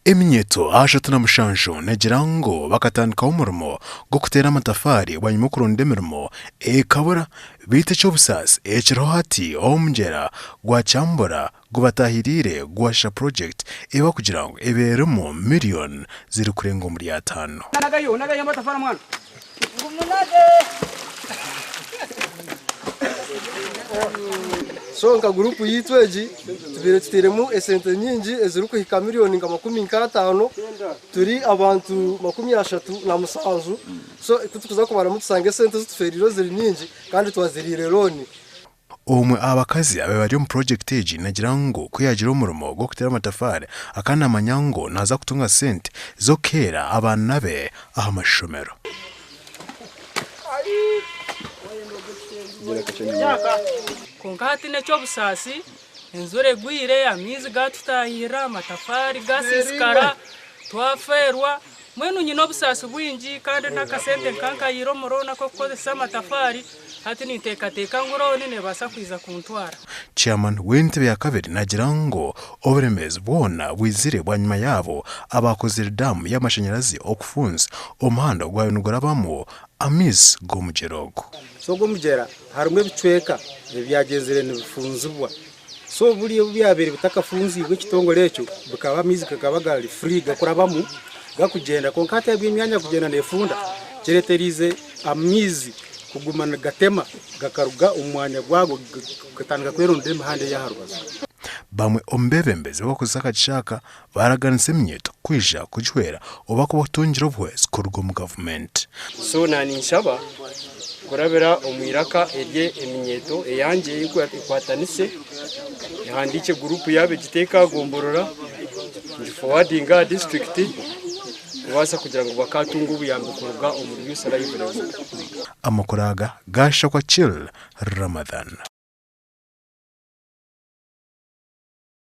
Eminyeeto 37 negira ngu bakatandikaho omurimo gw'okuteera amatafaari bwanyima y'okuronda emirimo ekabura beitu eky'obusaasi ekiriho hati omugyera gwa Kyambura gubatahiriire gwashisha purojekiti ei barikugira ngu ebaire erimu miriyoni zirikurenga omuri ataano. So nka guruupu yaitu egi tubaire tutairemu esente nyingi ezirikuhika miriyoni nka makumi nk'ataano turi abantu 37 so ku turikuza kubaramu tushanga esente ezi tufeereirwe ziri nyingi kandi twaziriire looni. Omwe aha bakazi ababaire bari omu purojekiti egi nagira ngu ku yaagira omurimo gw'okuteera amatafaari akaba naamanya ngu naaza kutunga sente z'okuheera abaana be aha mashomero. Kwonka hati n'eky'obusaasi, enjura egwire, amaizi gaatutaahirira, amatafaari gaasiisikara, twafeerwa. Mbwenu nyine obusaasi bwingi kandi n'akasente nkankayiire omu looni ak'okukozesa amatafaari, hati ninteekateeka ngu looni neebaasa kwija kuntwara. Chairman w'entebe ya kabiri nagira ngu oburemeezi bwona bwizire bwanyima yaabo abaakozire daamu y'amashanyarazi okufunza omuhanda ogwabaire nigurabamu amaizi g'omugyera ogu. So ogwo omugyera harimu ebicweka ebyagyenzire nibifunzibwa. So buriya obu byabaire bitakafunziibwe ekitongore ekyo bikaba amaizi gakaba gari free gakurabamu gakugyenda kwonka hati ahabw'emyanya kugyenda nefunda kireteriize amaizi kuguma nigatema gakaruga omu mwanya gwago gatandika kwerondera emihanda ey'aha rubaju. Bamwe omu beebembezi b'abakozesa akagisha aka baaraganisa eminyeeto kwija kugihwera oba kubatungira obuhwezi kuruga omu gavumenti. So naninshaba kurabira omu iraka erye eminyeeto eyangye ekwatanise ehandiikye guruupu yaabo egiteeke aha gomborora ngifowadinge aha disiturikiti kubaasa kugira ngu bakaatunga obuyambi kuruga omuri Youth Livelihood. Amakuru aga gaashakwa Chill Ramadhan.